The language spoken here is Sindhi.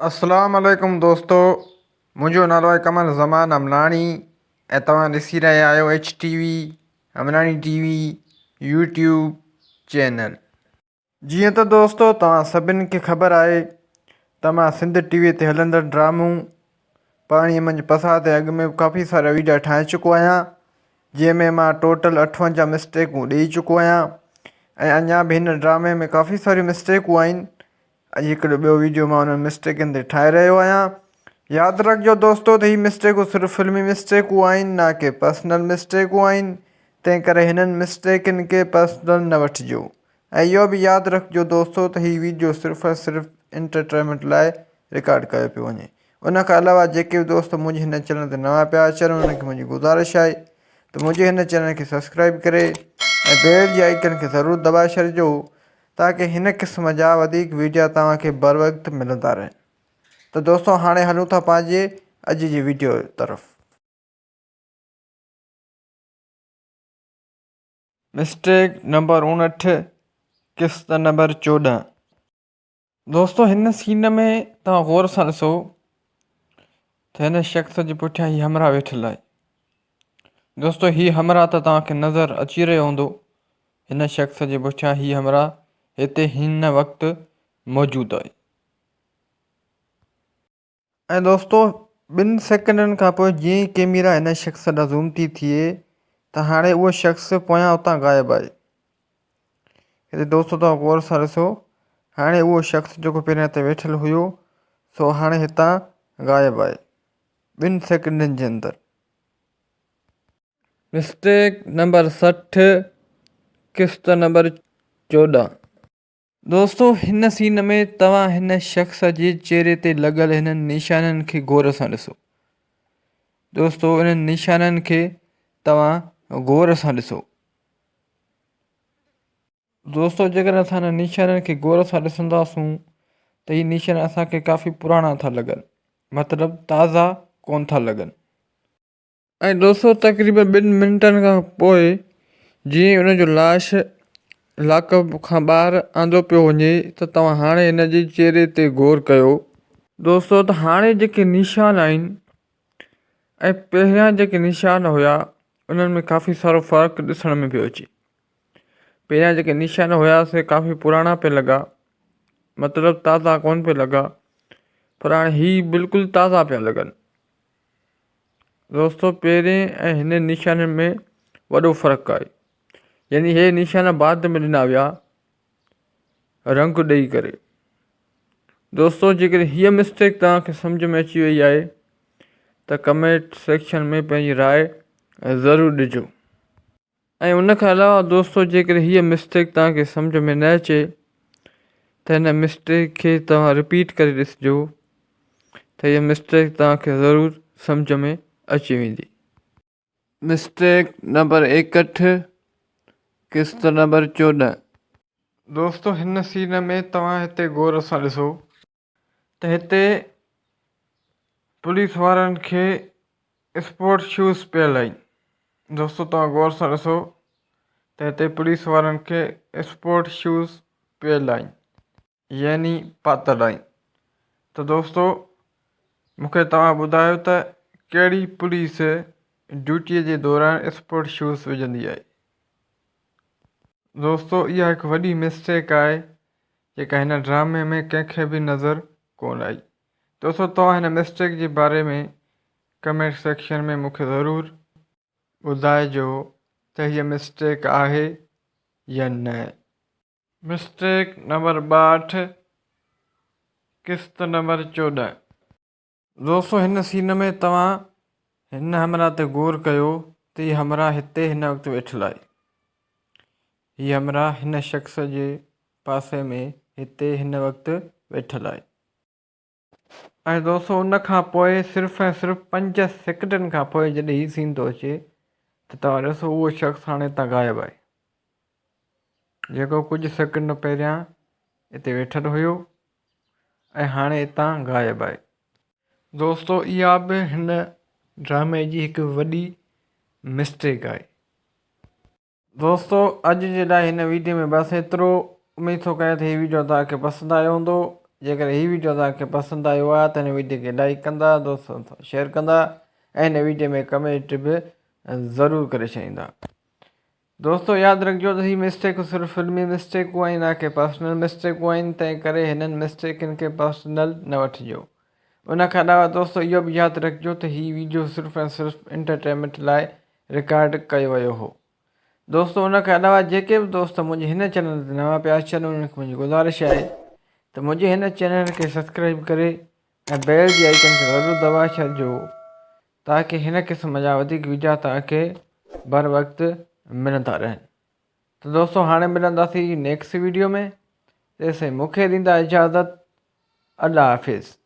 اسلام عليڪم دوستو منهنجو نالو آهي قمر زمان املاڻي ۽ توهان ڏسي رهيا آهيو H T V Amlani T V YouTube channel. جيئن ته دوستو توهان سڀن کي خبر آهي ته مان سنڌ ٽي وي تي هلندڙ ڊرامو پاڻي منجهه پساهه تي اڳ ۾ به ڪافي سارا ويڊيا ٺاهي چڪو آهيان جنهن ۾ مان ٽوٽل 58 مسٽيڪون ڏئي چڪو آهيان ۽ اڃا به هن ڊرامي ۾ ڪافي ساريون مسٽيڪون آهن اڄ هڪڙو ٻيو ويڊيو مان انهن مسٽيڪن تي ٺاهي رهيو آهيان. ياد رکجو دوستو ته هي مسٽيڪون صرف فلمي مسٽيڪون آهن نه ڪي پرسنل مسٽيڪون آهن تنهن ڪري هنن مسٽيڪن کي پرسنل نه وٺجو ۽ اهو به ياد رکجو دوستو ته هي ويڊيو صرف ۽ صرف انٽرٽينمينٽ لاء رڪارڊ ڪيو پيو وڃي ان کان علاوه جيڪي به دوست منهنجي هن چينل تي نوان پيا اچن انهن کي منهنجي گذارش آهي ته منهنجي هن چينل کي سبسڪرائب ڪري ۽ بيل جي آئيڪن کي ضرور دٻائي ڇڏجو تاڪه هن قسم جا وڌيڪ ويڊيا توهان کي بروقت ملندا رهن ته دوستو هاڻي هلون ٿا پنهنجي اڄ جي ويڊيو طرف. مسٽيڪ نمبر 59 قسط نمبر 14. دوستو هن سين ۾ توهان غور سان ڏسو ته هن شخص جي پٺيان هي همراهه ويٺل آهي دوستو هي همراهه ته توهان کي نظر اچي رهيو هوندو هن شخص جي پٺيان هي همراهه هتي هن وقت موجود آهي ۽ دوستو ٻن سيڪنڊن کان پوء جيئن ئي ڪيميرا هن شخص ڏانهن زوم ٿي ٿئي ته هاڻي اهو شخص پويان اتان غائب آهي هتي دوستو توهان غور سان ڏسو هاڻي اهو شخص جيڪو پهريان هتي ويٺل هيو سو هاڻي هتان غائب آهي ٻن سيڪنڊن جي اندر. مسٽيڪ نمبر 60 قسط نمبر 14. دوستو هن سين ۾ توهان هن شخص جي چهري تي لڳل هنن نشانن کي غور سان ڏسو دوستو انهن نشانن کي توهان غور سان ڏسو. دوستو جيڪڏهن اسان انهن نشانن کي غور سان ڏسنداسون ته هي نشان اسان کي ڪافي پراڻا ٿا لڳن مطلب تازا ڪون ٿا لڳن. ۽ دوستو تقريبن ٻن منٽن کان پوء جيئن ان جو لاش لاڪ اپ کان ٻاهر آندو پيو وڃي ته توهان هاڻي هن جي چهري تي غور ڪيو. دوستو ته هاڻي جيڪي نشان آهن ۽ پهريان جيڪي نشان هيا انهن ۾ ڪافي سارو فرق ڏسڻ ۾ پيو اچي. پهريان جيڪي نشان هيا سي ڪافي پراڻا پئي لڳا مطلب تازا ڪونه پئي لڳا پر هاڻي هي بلڪل تازا پيا لڳن دوستو پهرين ۽ هن نشانن ۾ وڏو فرق آهي يعني هي نشان بعد ۾ ڏنا ويا رنگ ڏئي ڪري دوستو جيڪڏهن هيء مسٽيڪ توهان کي سمجھ ۾ اچي وئي آهي ته ڪمينٽ سيڪشن ۾ پنهنجي راء ضرور ڏجو. ۽ ان کان علاوه دوستو جيڪڏهن هيء مسٽيڪ توهان کي سمجهه ۾ نه اچي ته هن مسٽيڪ کي توهان رپيٽ ڪري ڏسجو ته هيء مسٽيڪ توهان کي ضرور سمجهه ۾ اچي ويندي. مسٽيڪ نمبر 61 قسط نمبر 14. دوستو هن سين ۾ توهان هتي غور سان ڏسو ته هتي پوليس وارن کي اسپورٽ شوز پيل آهن دوستو توهان غور سان ڏسو ته هتي پوليس وارن کي اسپورٽ شوز پيل آهن يعني پاتل آهن ته دوستو مونکي توهان ٻڌايو ته ڪهڙي پوليس ڊيوٽي جي دوران اسپورٽ شوز وجهندي آهي دوستو اها هڪ وڏي مسٽيڪ آهي جيڪا هن ڊرامي ۾ ڪنهن کي به نظر ڪونه آئي. دوستو توهان هن مسٽيڪ جي باري ۾ ڪمينٽ سيڪشن ۾ مونکي ضرور ٻڌائجو ته هيء مسٽيڪ آهي يا نه. مسٽيڪ نمبر 62 قسط نمبر 14. دوستو هن سين ۾ توهان هن همراهه تي غور ڪيو ته هي همراهه هتي هن وقت ويٺل آهي. هي همراهه هن شخص جي پاسي ۾ هتي هن وقت ويٺل آهي. ۽ دوستو ان کان پوء صرف ۽ صرف پنج سيڪنڊن کان پوء جڏهن هي سين ٿو اچي ته توهان ڏسو اهو شخص هاڻي هتان غائب آهي. جيڪو ڪجهه سيڪنڊ پهريان هتي ويٺل هيو ۽ هاڻي هتان غائب آهي. دوستو اها به هن ڊرامي جي هڪ وڏي مسٽيڪ آهي. دوستو اڄ جي لاء هن ويڊيو ۾ بس ايترو. اميد ٿو ڪيان ته هي ويڊيو توهان کي پسند آيو هوندو. جيڪڏهن هي ويڊيو توهان کي پسند آيو آهي ته هن ويڊيو کي لائڪ ڪندا، دوستن سان شيئر ڪندا ۽ هن ويڊيو ۾ ڪمينٽ به ضرور ڪري ڇڏيندا. دوستو ياد رکجو ته هي مسٽيڪون صرف فلمي مسٽيڪون آهن نه ڪي پرسنل مسٽيڪون آهن تنهن ڪري هنن مسٽيڪن کي پرسنل نه وٺجو. ان کان علاوه دوستو اهو به ياد رکجو ته هي ويڊيو صرف ۽ صرف انٽرٽينمينٽ لاء رڪارڊ ڪيو ويو هو. دوستو ان کان علاوه جيڪي به دوست منهنجي هن چينل تي نوان پيا اچن انهن کي منهنجي گذارش آهي ته منهنجي هن چينل کي سبسڪرائب ڪري ۽ بيل جي آئيڪن کي ضرور دٻائي ڇڏجو تاڪي هن قسم جا وڌيڪ ويڊيا توهان کي بر وقت ملندا رهن ته دوستو هاڻي ملنداسين نيڪسٽ ويڊيو ۾ تيسين مون کي ڏيندا اجازت الله حافظ.